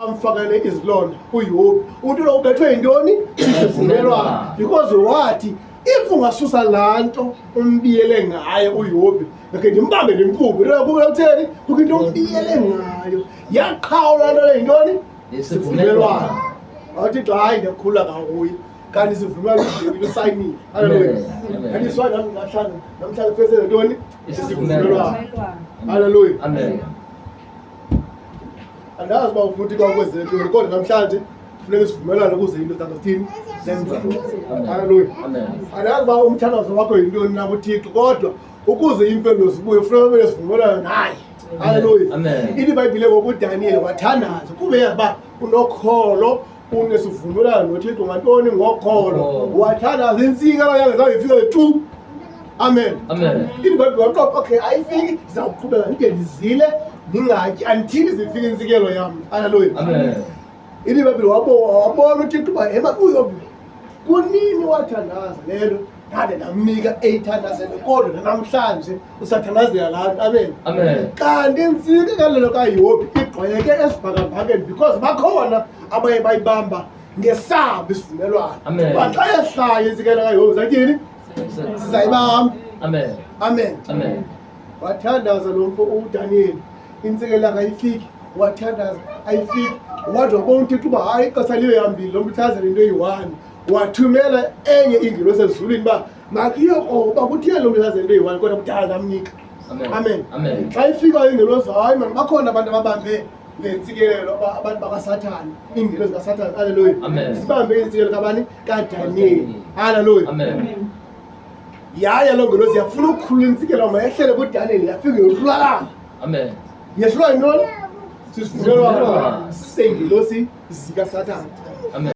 Amfakele izilonda uYobi. Uthi lo ubethwe yintoni? Isivumelwano. Because wathi if ungasusa laa nto umbiyele ngayo uYobi, ngakhe ndimbambe ndimkhuphe. Into yakuba utheni? Kukho into ombiyele ngayo. Yaqhawula nto le yintoni? Isivumelwano. Wathi xa hayi ndiyakhula kakuye. Kanti isivumelwano usibhekile usayinile. Haleluya. Kanti iswa namhlanje namhlanje fese ntoni? Isivumelwano. Haleluya. Amen. Andazi uba ufuna uThixo akwenzele ntoni, kodwa namhlanje funeka isivumelwano ukuze into zakho zithini zenzeke. Haleluya. Andazi uba umthandazo wakho yintoni na kuThixo, kodwa ukuze iimpendulo zibuye funeka ube nesivumelwano naye. Haleluya. Ithi iBhayibhile ngoku uDaniyeli wathandaza kube yazi uba unokholo unesivumelwano noThixo ngantoni? Ngokholo. Wathandaza intsika yakhe zange ifike tu. Amen. Amen. Ithi iBhayibhile waqoqa, okay, ayifiki, ndizawuqhubeka ndide ndizile ndingatyi until zifike intsikelo yam. Haleluya. Amen. Ithi iBhayibhile wabona uThixo uba hema uYobhi kunini wathandaza le nto ndade ndamnika eyithandazele kodwa nanamhlanje usathandazela laa nto. Amen. Amen. Kanti intsika kalelo kaYobhi igqweke esibhakabhakeni because bakhona abaye bayibamba ngesabo isivumelwano. Amen. Uba xa yehlayo intsikela kaYobhi zatyini? Sizayibamba. Amen. Amen. Amen. Wathandaza lo mfo uDaniyeli, intsikela ayifiki. Wathandaza ayifiki, wathi wabona uThixo uba hayi ixesha liyehambile, lo mntu uthandazela into eyi-one. Wathumela enye ingelosi ezulwini uba makiyokroba kutheni lo mntu uthandazela into eyi-one kodwa kudala ndamnika. Amen. Amen. Amen. Xa ifika ingelosi, hayi mani, bakhona abantu ababambe le ntsikelelo, abantu bakaSathane, iingelosi zikaSathane. Haleluya. Amen. Sibambe intsikelo kabani? KaDaniyeli. Haleluya. Amen. Yaya loo ngelosi yafuna ukukhulula intsikelo mayehlele kuDaniyeli, yafika yohlulakala. Amen. Yehlulwa yintoni? Sisivumelwano Sivumelwano. sengelosi zikaSathane. Amen.